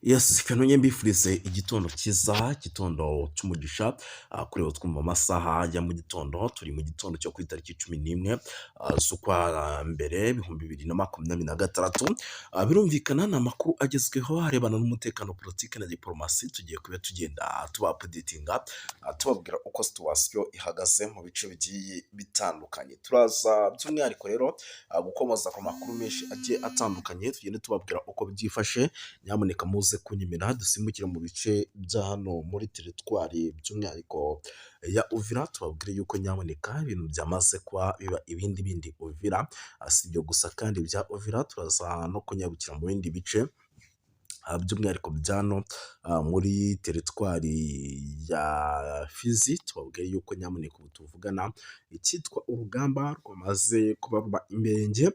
Yes, kanonye mbifurize igitondo cyiza, igitondo cy'umugisha, kuri twumva amasaha ya mu gitondo, turi mu gitondo cyo ku itariki 11 z'ukwa mbere 2026, birumvikana ni amakuru agezweho arebana n'umutekano, politiki na diporomasi, tugiye kuba tugenda tubaupdatinga, tubabwira uko situation ihagaze mu bice bigiye bitandukanye. Turaza by'umwihariko rero gukomoza ku makuru menshi agiye atandukanye, tugende tubabwira uko byifashe. Nyamuneka muze kunyemera dusimbukire mu bice bya hano muri teritwari by'umwihariko ya Uvira, tubabwire yuko nyamuneka ibintu byamaze kuba biba ibindi bindi Uvira. Si ibyo gusa kandi bya Uvira, turaza no kunyarukira mu bindi bice by'umwihariko bya hano muri teritwari ya Fizi, tubabwire yuko nyamuneka ubu tuvugana icyitwa urugamba rwamaze kuba ruba imbenge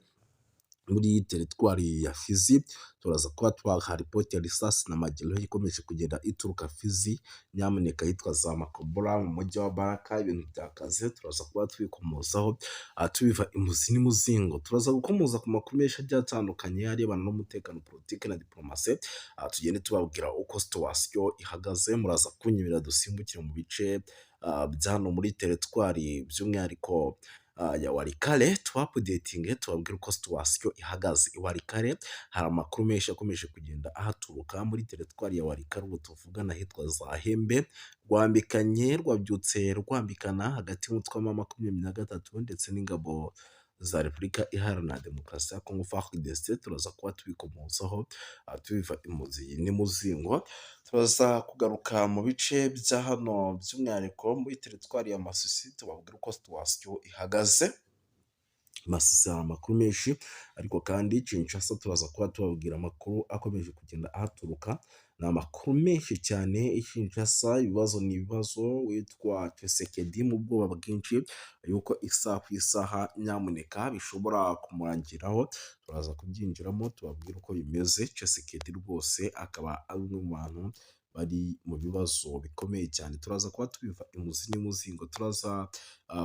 muri teritwari ya Fizi. Turaza kuba twaha ripoti ya risasi na mageruhi ikomeje kugenda ituruka Fizi, nyamuneka yitwa za Makobora mu mujyi wa Baraka, ibintu byakaze, turaza kuba tubikomozaho tubiva imuzi n'imuzingo. Turaza gukomoza ku makuru menshi agiye atandukanye arebana n'umutekano, politiki na diporomasi, tugende tubabwira uko situation ihagaze. Muraza kunyemerera dusimbukire mu bice bya hano muri teritwari by'umwihariko ya Walikale, tubaupdatinge, tubabwire uko situation ihagaze i Walikale. Hari amakuru menshi akomeje kugenda ahaturuka muri teritwari ya Walikale, ubu tuvugana ahitwa za Hembe, rwambikanye, rwabyutse rwambikana hagati y'umutwe wa M23 ndetse n'ingabo za Repubulika Iharanira Demokarasi ya Kongo FARDC. Turaza kuba tubikomozaho tubiva imuzi n'imuzingo. Turaza kugaruka mu bice bya hano by'umwihariko muri teritwari ya Masisi, tubabwire uko situation ihagaze. Masisi hari amakuru menshi, ariko kandi Kinshasa turaza kuba tubabwira amakuru akomeje kugenda ahaturuka, ni amakuru menshi cyane i Kinshasa, ibibazo ni ibibazo, witwa Tshisekedi mu bwoba bwinshi yuko isaha ku isaha nyamuneka bishobora kumurangiraho, turaza kubyinjiramo tubabwire uko bimeze. Tshisekedi rwose akaba ari umwe mu bantu bari mu bibazo bikomeye cyane, turaza kuba tubiva imuzi n'imuzingo. Turaza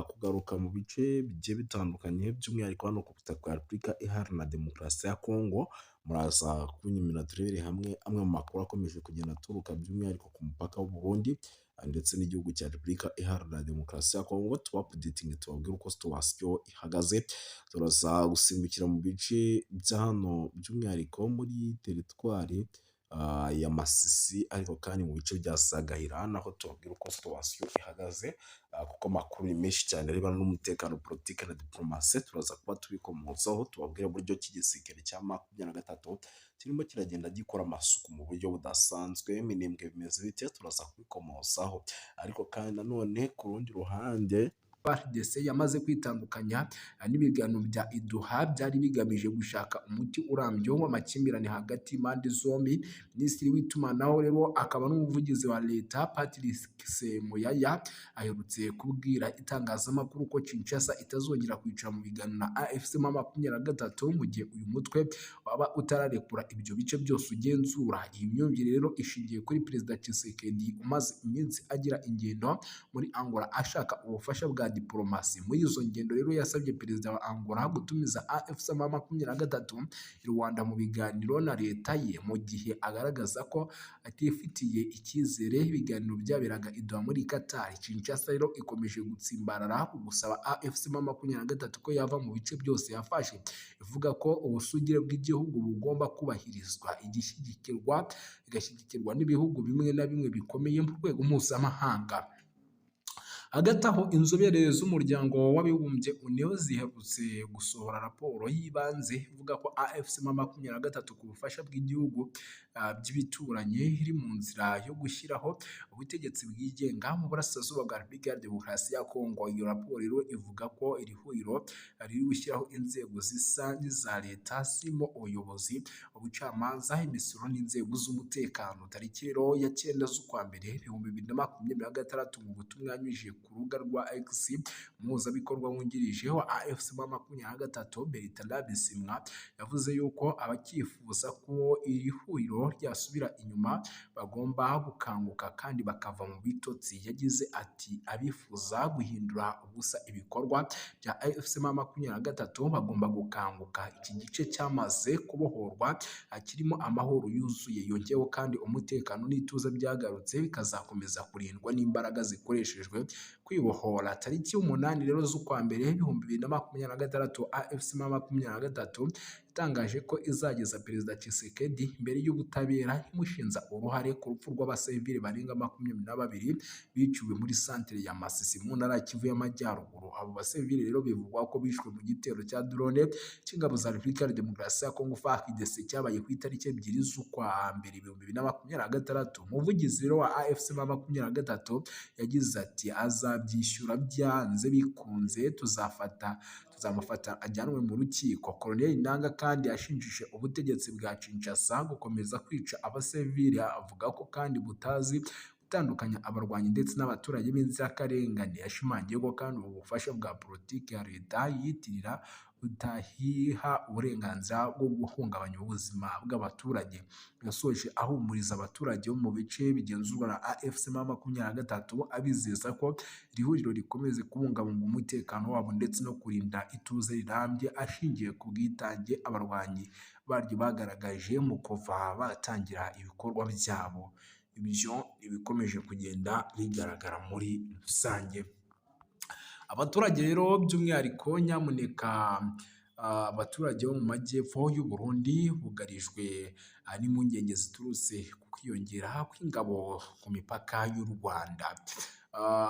kugaruka mu bice bigiye bitandukanye by'umwihariko hano ku butaka bwa Repubulika Iharanira Demokarasi ya Kongo, muraza kunyemerera turebere hamwe amwe mu makuru akomeje kugenda aturuka by'umwihariko ku mupaka w'u Burundi ndetse n'igihugu cya Repubulika Iharanira Demokarasi ya Kongo, tubaupdatinge tubabwire uko situation ihagaze. Turaza gusimbukira mu bice bya hano by'umwihariko muri teritwari ya Masisi, ariko kandi mu bice bya Sagahira naho tubabwire uko situation ihagaze, kuko amakuru ni menshi cyane arebana n'umutekano, politiki na diporomasi, turaza kuba tubikomozaho tubabwire uburyo ki igisirikare cya 23 kirimo kiragenda gikora amasuku mu buryo budasanzwe, Minembwe bimeze bite, turaza kubikomozaho, ariko kandi nanone ku rundi ruhande FARDC yamaze kwitandukanya n'ibiganiro bya i Doha byari bigamije gushaka umuti urambye w'amakimbirane hagati y'impande zombi. Minisitiri w'itumanaho rero akaba n'umuvugizi wa leta Patrice Muyaya aherutse kubwira itangazamakuru ko Kinshasa itazongera kwicara mu biganiro na AFC M23 mu gihe uyu mutwe waba utararekura ibyo bice byose ugenzura. Iyi myumvire rero ishingiye kuri Perezida Tshisekedi umaze iminsi agira ingendo muri Angola ashaka ubufasha bwa diporomasi. Muri izo ngendo rero yasabye perezida wa Angola gutumiza AFC M23 i Rwanda mu biganiro na leta ye, mu gihe agaragaza ko atifitiye icyizere ibiganiro byaberaga i Doha muri Qatar. Kinshasa rero ikomeje gutsimbarara ku gusaba AFC M23 ko yava mu bice byose yafashe, ivuga ko ubusugire bw'igihugu bugomba kubahirizwa, igishyigikirwa igashyigikirwa n'ibihugu bimwe na bimwe bikomeye mu rwego mpuzamahanga. Hagati aho, inzobere z'umuryango w'abibumbye UN ziherutse gusohora raporo y'ibanze ivuga ko AFC M23 ku bufasha bw'igihugu by'ibituranyi iri mu nzira yo gushyiraho ubutegetsi bwigenga mu burasirazuba bwa Repubulika ya Demokarasi ya Kongo. Iyo raporo rero ivuga ko iri huriro riri gushyiraho inzego zisa n'iza leta zirimo ubuyobozi, ubucamanza, imisoro n'inzego z'umutekano. Tariki rero ya 9 z'ukwa mbere 2026, mu butumwa yanyujije ku ku rubuga rwa X, umuhuzabikorwa wungirije wa AFC M23 Bertrand Bisimwa yavuze yuko abacyifuza ko iri huriro ryasubira inyuma bagomba gukanguka kandi bakava mu bitotsi. Yagize ati abifuza guhindura ubusa ibikorwa bya AFC M23 bagomba gukanguka. Iki gice cyamaze kubohorwa kirimo amahoro yuzuye, yongeyeho kandi umutekano n'ituze byagarutse bikazakomeza kurindwa n'imbaraga zikoreshejwe kwibohora. Tariki 8 rero z'ukwa mbere 2026 AFC M23 yatangaje ko izageza Perezida Tshisekedi imbere y'ubutabera imushinja uruhare ku rupfu rw'abasivili barenga 22 biciwe muri santere ya Masisi mu ntara ya Kivu y'Amajyaruguru. Abo basivili rero bivugwa ko bishwe mu gitero cya drone cy'ingabo za Repubulika ya Demokarasi ya Kongo FARDC cyabaye ku itariki 2 z'ukwa mbere 2026. Umuvugizi rero wa AFC M23 yagize ati azabyishyura byanze bikunze, tuzamufata ajyanwe mu rukiko. Colonel Nanga kandi yashinjije ubutegetsi bwa Kinshasa gukomeza kwica abasivili, avuga ko kandi butazi gutandukanya abarwanyi ndetse n'abaturage b'inzirakarengane. Yashimangiye ko kandi ubu bufasha bwa politiki ya leta yiyitirira butahiha uburenganzira bwo guhungabanya ubuzima bw'abaturage. Yasoje ahumuriza abaturage bo mu bice bigenzurwa na AFC M23 abizeza ko iri huriro rikomeza kubungabunga umutekano wabo ndetse no kurinda ituze rirambye ashingiye ku bwitange abarwanyi baryo bagaragaje mu kuva batangira ibikorwa byabo. Ibyo ibikomeje kugenda bigaragara muri rusange. Abaturage rero by'umwihariko nyamuneka abaturage bo mu majyepfo y'u Burundi bugarijwe n'impungenge ziturutse ku kwiyongera kw'ingabo ku mipaka y'u Rwanda.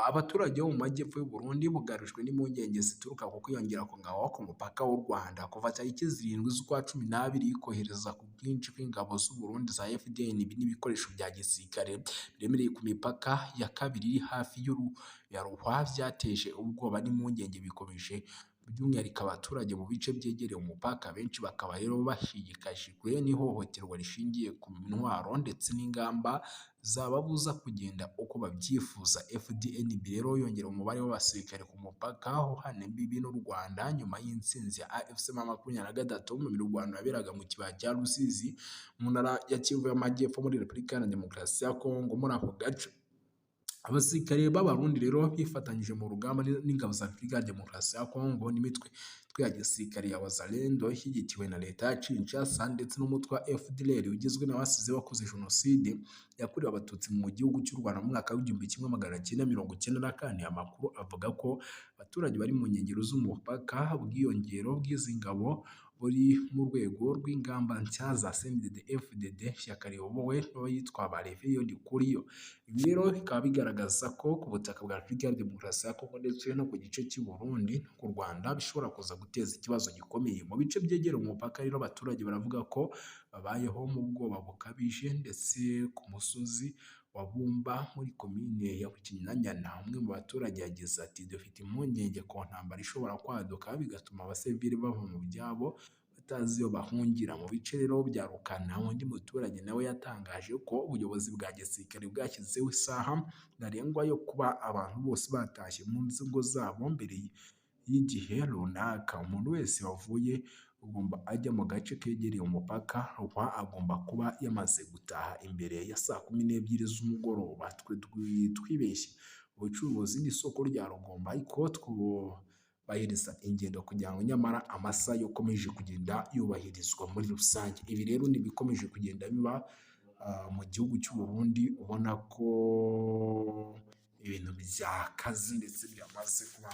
Abaturage bo mu majyepfo y'u Burundi bugarijwe n'impungenge zituruka ku kwiyongera ku ngabo ku mupaka w'u Rwanda. Kuva tariki 7 z'ukwa 12 kohereza ku bwinshi kw'ingabo z'u Burundi za FDN n'ibikoresho bya gisirikare biremereye ku mipaka ya kabiri iri hafi ya Ruhwa byateje ubwoba n'impungenge bikomeje by'umwihariko abaturage mu bice byegereye umupaka. Benshi bakaba rero bashishikajwe n'ihohoterwa rishingiye ku ntwaro ndetse n'ingamba zababuza kugenda uko babyifuza. FDNB rero yongera umubare w'abasirikare ku mupaka uhana imbibi n'u Rwanda nyuma y'intsinzi ya AFC M23 mu mirwano yaberaga mu kibaya cya Rusizi mu ntara ya Kivu y'Amajyepfo muri Repubulika Iharanira Demokarasi ya Kongo. Muri ako gace abasirikare b'Abarundi rero bifatanyije mu rugamba n'ingabo za Repubulika ya Demokarasi ya Kongo n'imitwe ya gisirikare ya Wazalendo ishyigikiwe na leta ya Kinshasa ndetse n'umutwe wa FDLR ugizwe n'abasize bakoze jenoside yakorewe Abatutsi mu gihugu cy'u Rwanda mu mwaka w'1994. Amakuru avuga ko abaturage bari mu nkengero z'umupaka ubwiyongero bw'izi ngabo buri mu rwego rw'ingamba nshya za CNDD-FDD, ishyaka riyobowe n'uwitwa Reverien Ndikuriyo. Ibi rero bikaba bigaragaza ko ku butaka bwa Repubulika ya Demokarasi ya Kongo ndetse no ku gice cy'u Burundi no ku Rwanda bishobora kuza guteza ikibazo gikomeye. Mu bice byegereye umupaka rero abaturage baravuga ko babayeho mu bwoba bukabije, ndetse ku musozi wa Bumba muri komine ya Bukinanyana umwe mu baturage yagize ati dufite impungenge ku ntambara ishobora kwaduka bigatuma abasivili bava mu byabo batazi iyo bahungira. Mu bice rero bya Rukana undi muturage nawe yatangaje ko ubuyobozi bwa gisirikare bwashyizeho isaha ntarengwa yo kuba abantu bose batashye mu ngo zabo mbere y'igihe runaka. Umuntu wese wavuye agomba ajya mu gace kegereye umupaka Ruhwa agomba kuba yamaze gutaha imbere ya saa 12 z'umugoroba. Twe twibeshye ubucuruzi n'isoko rya Rugombo ariko twubahiriza ingendo kugira ngo nyamara amasaha yakomeje kugenda yubahirizwa muri rusange. Ibi rero ni ibikomeje kugenda biba mu gihugu cy'u Burundi, ubona ko ibintu byakaze ndetse byamaze kuba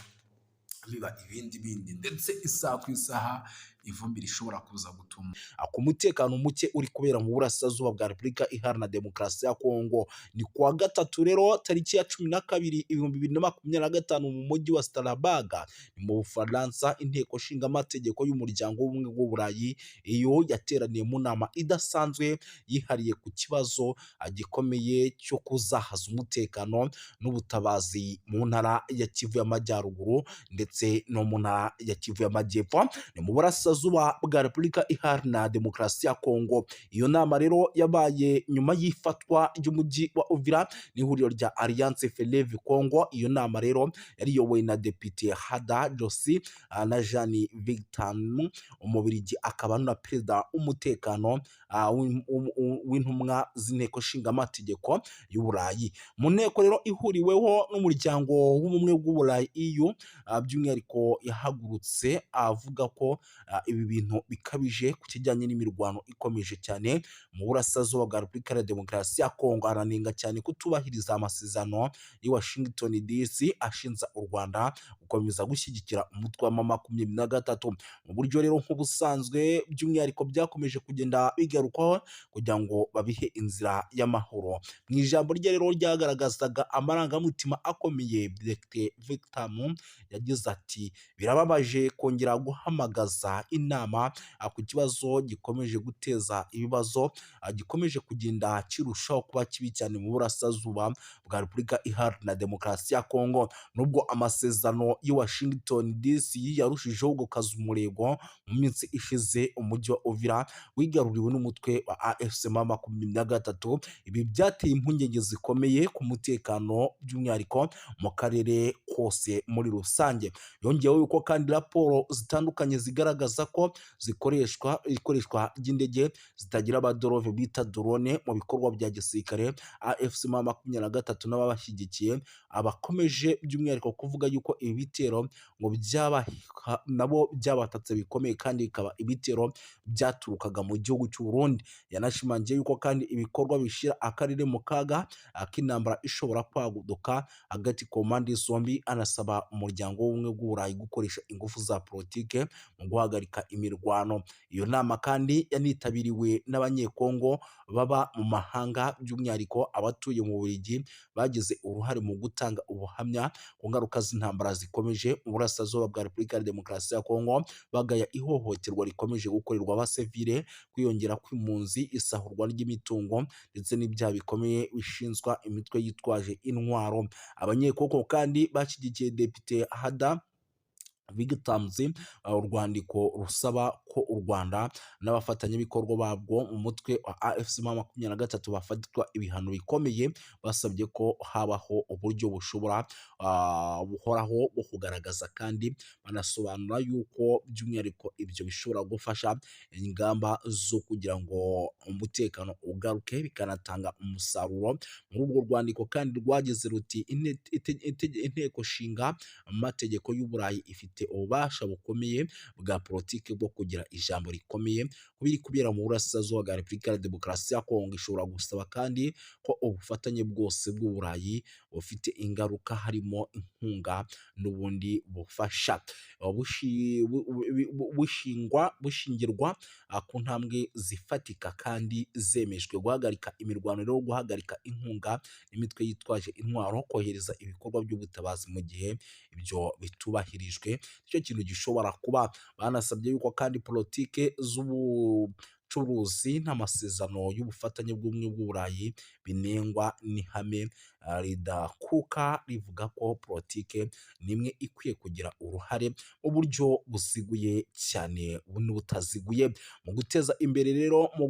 biba ibindi bindi, ndetse isaha ku isaha ivumbi rishobora kuza gutuma ku mutekano muke uri kubera mu burasirazuba bwa Repubulika Iharanira Demokarasi ya Kongo. Ni kuwa gatatu rero tariki ya 12 2025 mu mujyi wa Strasbourg ni mu Bufaransa, inteko nshingamategeko y'umuryango w'ubumwe bw'Uburayi iyo yateraniye mu nama idasanzwe yihariye ku kibazo gikomeye cyo kuzahaza umutekano n'ubutabazi mu ntara ya Kivu y'Amajyaruguru ndetse no mu ntara ya Kivu y'Amajyepfo. Ni mu burasirazuba burasirazuba bwa Repubulika Iharanira Demokarasi ya Kongo. Iyo nama rero yabaye nyuma y'ifatwa ry'umujyi wa Uvira n'ihuriro rya Alliance Fleuve Congo. Iyo nama rero yari iyobowe na Depite Hada Josi na Jean Victor, Umubirigi akaba na perezida w'umutekano w'intumwa z'inteko nshingamategeko y'Uburayi. Mu nteko rero ihuriweho n'umuryango w'ubumwe bw'Uburayi EU, by'umwihariko yahagurutse avuga ko ibi bintu bikabije ku kijyanye n'imirwano ikomeje cyane mu burasirazuba bwa Repubulika ya Demokarasi ya Kongo, aranenga cyane kutubahiriza amasezerano y'i Washington DC ashinja u Rwanda gukomeza gushyigikira umutwe wa M23 mu buryo rero nk'ubusanzwe, by'umwihariko byakomeje kugenda bigarukwaho kugira ngo babihe inzira y'amahoro. Mu ijambo rye rero ryagaragazaga amarangamutima akomeye, Dr Victor yagize ati: "Birababaje kongera guhamagaza inama ku kibazo gikomeje guteza ibibazo, gikomeje kugenda kirushaho kuba kibi cyane mu burasirazuba bwa Repubulika Iharanira Demokarasi ya Kongo. Nubwo amasezerano y'i Washington DC yarushijeho gukaza umurego, mu minsi ishize umujyi wa Uvira wigaruriwe n'umutwe wa AFC M23. Ibi byateye impungenge zikomeye ku mutekano, by'umwihariko mu karere kose muri rusange." Yongeyeho yuko kandi raporo zitandukanye zigaragaza ko zikoreshwa ikoreshwa ry'indege zitagira abadereva bita drone mu bikorwa bya gisirikare. AFC M23 n'ababashyigikiye abakomeje by'umwihariko kuvuga yuko ibi bitero ngo byaba nabo byabatatse bikomeye, kandi bikaba ibitero byaturukaga mu gihugu cy'u Burundi. Yanashimangiye yuko kandi ibikorwa bishyira akarere mu kaga k'intambara ishobora kwaduka hagati ku mpande zombi, anasaba umuryango w'ubumwe bw'Uburayi gukoresha ingufu za politike mu guhagarika imirwano. Iyo nama kandi yanitabiriwe n'Abanyekongo baba mu mahanga, by'umwihariko abatuye mu Bubiligi, bagize uruhare mu gutanga ubuhamya ku ngaruka z'intambara zikomeje mu burasirazuba bwa Repubulika ya Demokarasi ya Kongo, bagaya ihohoterwa rikomeje gukorerwa abasivile, kwiyongera kw'impunzi, isahurwa ry'imitungo ndetse n'ibyaha bikomeye bishinzwa imitwe yitwaje intwaro. Abanyekongo kandi bashyigikiye Depite Hada Vigtamzi urwandiko rusaba ko u Rwanda n'abafatanyabikorwa babwo mu mutwe wa AFC M23 bafatirwa ibihano bikomeye. Basabye ko habaho uburyo bushobora buhoraho bwo kugaragaza, kandi banasobanura yuko by'umwihariko ibyo bishobora gufasha ingamba zo kugira ngo umutekano ugaruke, bikanatanga umusaruro. Muri urwo rwandiko kandi rwagize ruti: "Inteko nshinga amategeko y'Uburayi ifite ububasha bukomeye bwa politiki bwo kugira ijambo rikomeye ku biri kubera mu burasirazuba bwa Repubulika ya Demokarasi ya Kongo. Ishobora gusaba kandi ko ubufatanye bwose bw'Uburayi bufite ingaruka, harimo inkunga n'ubundi bufasha, bushingirwa ku ntambwe zifatika kandi zemejwe: guhagarika imirwano rero, guhagarika inkunga imitwe yitwaje intwaro, kohereza ibikorwa by'ubutabazi. Mu gihe ibyo bitubahirijwe, nicyo kintu gishobora kuba." Banasabye yuko kandi politike z'ubucuruzi n'amasezerano y'ubufatanye bw'ubumwe bw'Uburayi binengwa n'ihame ridakuka rivuga ko politike nimwe ikwiye kugira uruhare mu buryo buziguye cyane n'ubutaziguye mu guteza imbere rero mu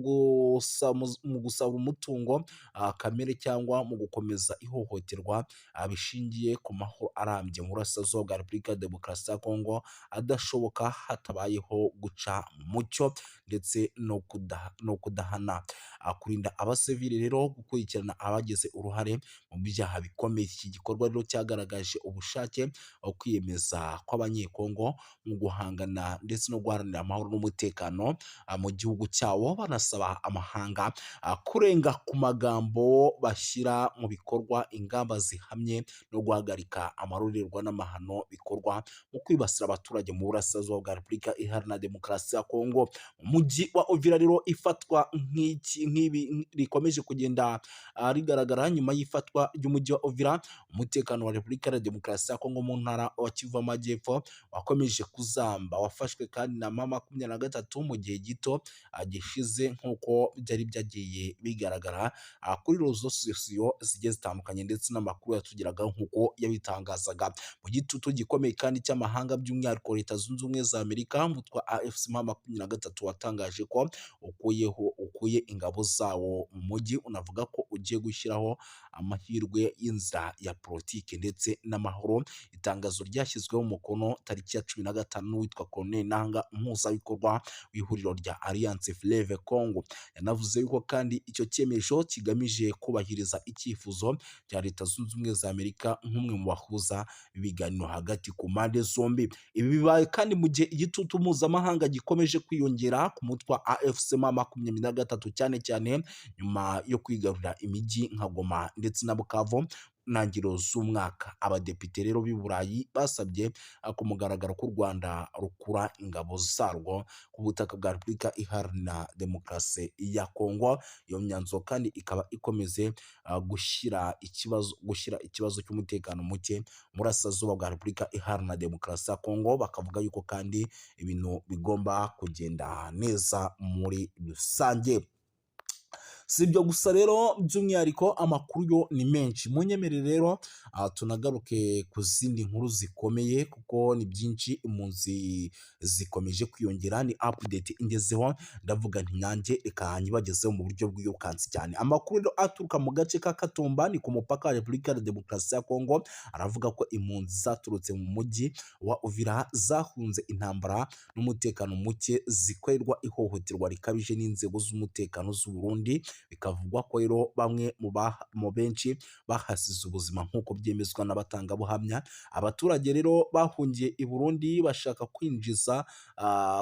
gusaba umutungo kamere cyangwa mu gukomeza ihohoterwa bishingiye ku mahoro arambye mu burasirazuba bwa Repubulika ya Demokarasi ya Kongo adashoboka hatabayeho guca mu mucyo ndetse no kudahana, kurinda abasivili rero, gukurikirana abagize uruhare mu byaha bikomeye. Iki gikorwa rero cyagaragaje ubushake wo kwiyemeza kw'Abanyekongo mu guhangana ndetse no guharanira amahoro n'umutekano mu gihugu cyabo, banasaba amahanga kurenga ku magambo bashyira mu bikorwa ingamba zihamye no guhagarika amarorerwa n'amahano bikorwa mu kwibasira abaturage mu burasirazuba bwa Repubulika Iharanira Demokarasi ya Kongo. Mu mujyi wa Uvira. rero ifatwa nk'iki nk'ibi rikomeje kugenda rigaragara nyuma y'ifatwa ry'umujyi wa Uvira, umutekano wa Repubulika ya Demokarasi ya Kongo mu ntara wa Kivu Amajyepfo wakomeje kuzamba, wafashwe kandi na M23 mu gihe gito gishize, nk'uko byari byagiye bigaragara kuri réseaux sociaux zigiye zitandukanye ndetse n'amakuru yatugeragaho nk'uko yabitangazaga. Mu gitutu gikomeye kandi cy'amahanga, by'umwihariko Leta Zunze Ubumwe za Amerika, umutwe wa AFC M23 watangaje ko ukuye ingabo zawo mu mujyi, unavuga ko ugiye gushyiraho amahirwe y'inzira ya politiki ndetse n'amahoro. Itangazo ryashyizweho umukono tariki ya 15 n'uwitwa Corneille Nanga, umuhuzabikorwa w'ihuriro rya Alliance Fleuve Congo. Yanavuze yuko kandi icyo cyemezo kigamije kubahiriza icyifuzo cya Leta Zunze Ubumwe za Amerika nk'umwe mu bahuza ibiganiro hagati ku mpande zombi. Ibi bibaye kandi mu gihe igitutu mpuzamahanga gikomeje kwiyongera ku mutwe wa AFC M23, cyane cyane nyuma yo kwigarurira imijyi nka Goma ndetse na Bukavu ntangiriro z'umwaka. Abadepite rero b'i Burayi basabye ku mugaragaro ko u Rwanda rukura ingabo zarwo ku butaka bwa Repubulika Iharanira Demokarasi ya Kongo. Iyo myanzuro kandi ikaba ikomeze gushyira ikibazo cy'umutekano muke mu burasirazuba bwa Repubulika Iharanira Demokarasi ya Kongo, bakavuga yuko kandi ibintu bigomba kugenda neza muri rusange. Si ibyo gusa rero, by'umwihariko amakuru yo ni menshi. Munyemerere rero tunagaruke ku zindi nkuru zikomeye, kuko ni byinshi. Impunzi zikomeje kwiyongera, ni update ingezeho, ndavuga nti nanjye reka nyibagezeho mu buryo bwirukansi cyane. Amakuru rero aturuka mu gace ka Katumba, ni ku mupaka wa Repubulika ya Demokarasi ya Kongo, aravuga ko impunzi zaturutse mu mujyi wa Uvira zahunze intambara n'umutekano muke, zikorerwa ihohoterwa rikabije n'inzego z'umutekano z'u Burundi. Bikavugwa ko rero bamwe mu benshi bahasize ubuzima, nk'uko byemezwa n'abatangabuhamya. Abaturage rero bahungiye i Burundi bashaka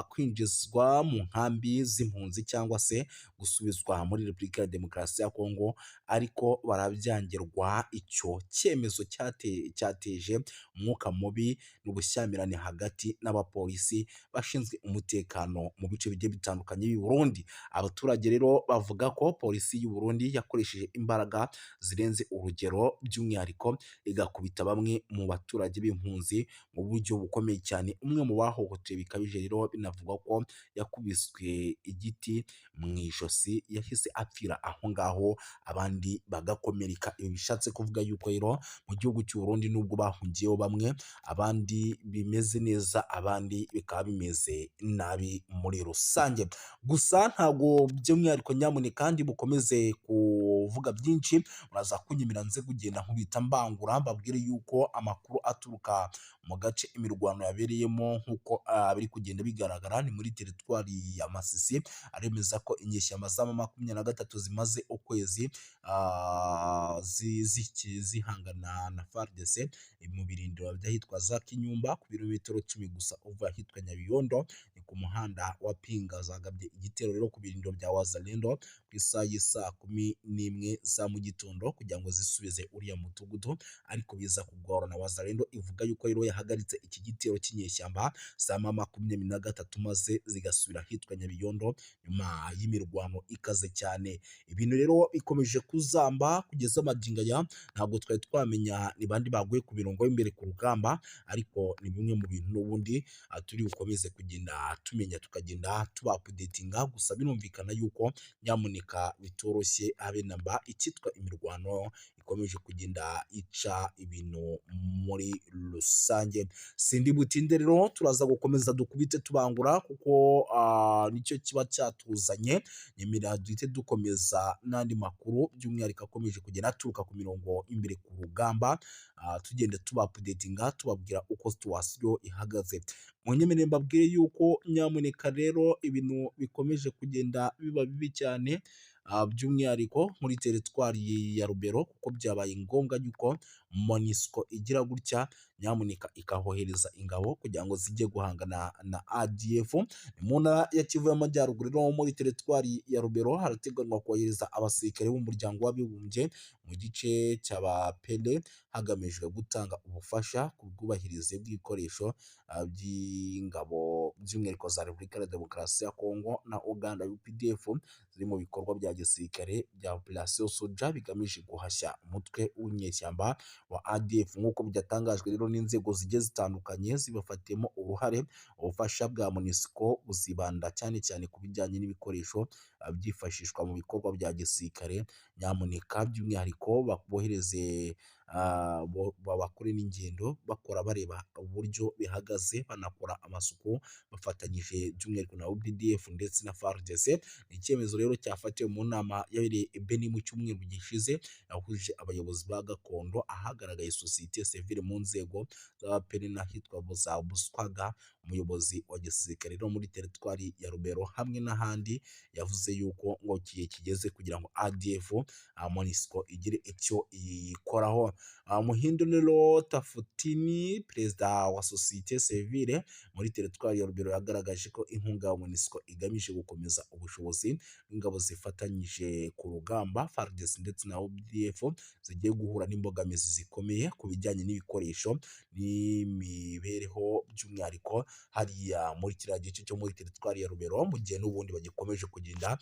kwinjizwa mu nkambi z'impunzi cyangwa se gusubizwa muri Repubulika ya Demokarasi ya Kongo, ariko barabyangirwa. Icyo cyemezo cyateje umwuka mubi n'ubushyamirane hagati n'abapolisi bashinzwe umutekano mu bice bigiye bitandukanye by'i Burundi. Abaturage rero bavuga ko polisi y'u Burundi yakoresheje imbaraga zirenze urugero, by'umwihariko igakubita bamwe mu baturage b'impunzi mu buryo bukomeye cyane. Umwe mu bahohotewe bikabije rero binavugwa ko yakubiswe igiti mu ijosi, yahise apfira aho ngaho, abandi bagakomereka. Ibi bishatse kuvuga yuko rero mu gihugu cy'u Burundi, nubwo bahungiyeho bamwe, abandi bimeze neza, abandi bikaba bimeze nabi muri rusange. Gusa ntabwo by'umwihariko, nyamuneka ndi bukomeze kuvuga byinshi, muraza kunyemera nze kugenda nkubita mbangura, mbabwire yuko amakuru aturuka mu gace imirwano yabereyemo, nk'uko biri kugenda bigaragara, ni muri teritwari ya Masisi, aremeza ko inyeshyamba za M23 zimaze ukwezi zihangana na FARDC mu birindiro by'ahitwa za Kinyumba, ku birometero 10 gusa uva ahitwa Nyabiyondo, ni ku muhanda wa Pinga. Zagabye igitero rero ku birindiro bya Wazalendo ku isaha y'isaa 11 za mu gitondo kugira ngo zisubize uriya mudugudu, ariko biza kugorana. Wazalendo ivuga yuko rero yahagaritse iki gitero cy'inyeshyamba za M23, maze zigasubira ahitwa Nyabiyondo nyuma y'imirwano ikaze cyane. Ibintu rero bikomeje kuzamba kugeza magingo aya, ntabwo twari twamenya ni bandi baguye ku mirongo y'imbere ku rugamba, ariko ni bimwe mu bintu n'ubundi turi bukomeze kugenda tumenya, tukagenda tubaupdatinga. Gusa birumvikana yuko nyamuneka bitoroshye habe namba, icyitwa imirwano ikomeje kugenda ica ibintu muri rusange. Sindi butinde rero, turaza gukomeza dukubite tubangura, kuko nicyo kiba cyatuzanye. Nyemerera duhite dukomeza n'andi makuru, by'umwihariko akomeje kugenda aturuka ku mirongo imbere ku rugamba, tugenda tubaupdatinga, tubabwira uko situation ihagaze. Munyemerere mbabwire yuko nyamuneka rero ibintu bikomeje kugenda biba bibi cyane, by'umwihariko muri teritwari ya Rubero, kuko byabaye ngombwa yuko MONUSCO igira gutya. nyamuneka ikahohereza ingabo kugira ngo zijye guhangana na ADF. Ni mu ntara ya Kivu y'Amajyaruguru no muri teritwari ya Rubero harateganywa kohereza abasirikare b'umuryango w'abibumbye mu gice cy'Abapele, hagamijwe gutanga ubufasha ku bwubahirize bw'ibikoresho by'ingabo by'umwihariko za Repubulika ya Demokarasi ya Kongo na Uganda UPDF ziri mu bikorwa bya gisirikare bya Operation Soja bigamije guhashya umutwe w'inyeshyamba wa ADF, nk'uko byatangajwe rero n'inzego zigiye zitandukanye zibafatiyemo uruhare. Ubufasha bwa MONUSCO buzibanda cyane cyane ku bijyanye n'ibikoresho byifashishwa mu bikorwa bya gisirikare, nyamuneka by'umwihariko bohereze bakore n'ingendo bakora bareba uburyo bihagaze, banakora amasuku bafatanyije by'umwihariko na UPDF ndetse na FARDC. Ni icyemezo rero cyafatiwe mu nama yabereye i Beni mu cyumweru gishize, yahuje abayobozi ba gakondo, ahagaragaye sosiyete sivile mu nzego z'Abapene n'ahitwa za Buswaga. Umuyobozi wa gisirikare no muri teritwari ya Rubero hamwe n'ahandi yavuze yuko ngo igihe kigeze kugira ngo ADF MONUSCO igire icyo iyikoraho. Muhindo Nero Tafutini, perezida wa sosiyete sivile muri teritwari ya Rubero, yagaragaje ko inkunga ya MONUSCO igamije gukomeza ubushobozi bw'ingabo zifatanyije ku rugamba FARDC ndetse na UPDF zigiye guhura n'imbogamizi zikomeye ku bijyanye n'ibikoresho n'imibereho, by'umwihariko hariya muri kiriya gice cyo muri teritwari ya Rubero, mu gihe n'ubundi bagikomeje kugenda